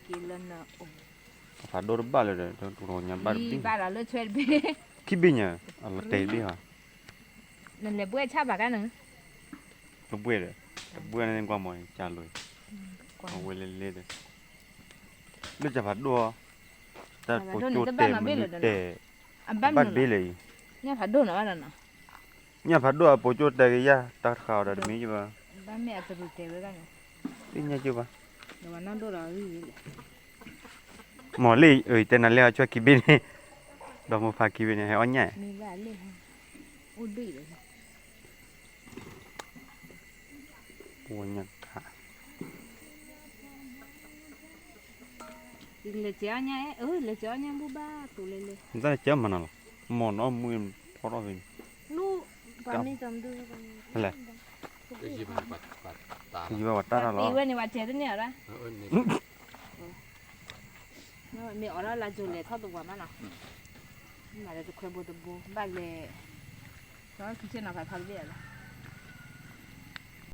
က့လၢနအိၣ်, ဖးဒိၣ်တဘၣ်လၢၤဒီး တကညါဘၣ်တဘ့ၣ်, ဘၣ်ဒီးလၢဆွဲတဘ့ၣ်, ခံဘ့ၣ်ညါ, အလီၤတဲာ်ဘ့ၣ်ဟီ, နလဲၤဘှဲဆၣ်ဖးကါန့ၣ်, တဘှဲဒီး, တဘှဲန့ၣ်ကွၢ်မီၤကလိၤ, အဝဲလဲၤလဲၤဒီး, လၢကဖးဒိၣ်, တၢ်ပိာ်ကၠိတဲာ်မနုၤတဲာ်, ဘၣ်တဘ့ၣ်လၢၤအံၤ, ညၣ်ဖးဒိၣ်အပိာ်ကၠိတဲာ်က့ၤယၤ တၢ်တဃာ်အီၤဒီးတမ့ၢ်ယဘၣ်, သ့ၣ်ညါကဘၣ်, မီၤလၢအတဲနၤလၢအဆွဲခံဘ့ၣ်န့ၣ်, ဒီးမိၢ်ဖးခံဘ့ၣ်န့ၣ် ဟဲအီၣ်ညၣ်, ပှၤညၣ်ခါ, လဲၤကဲအီၣ်ညၣ်, လဲၤကဲအီၣ်ညၣ်ဘူၣ်ဘၣ်တူၤလဲၤလဲၤ, နတၢ်ကဲမနၤလီၤ, မီၤနီၢ်မူဖီထီၣ်ဖဲန့ၣ်, လဲၤ, ယဘၣ်ပှၤတၢ်တၢ်လီၤ, ဝဲန့ၣ်ပှၤကဲတန့ၢ်အီၤဒၣ်, မ့ၢ်အီၤဒၣ်လၢကၠိလဲၤထီၣ်တဝၤမးနီၤ, မ့ၢ်လၢတခွဲဘိတဘိ ဘၣ်လဲၤ, ခံဆ့ၣ်နီၤဖးထီတဘ့ၣ်လီၤ,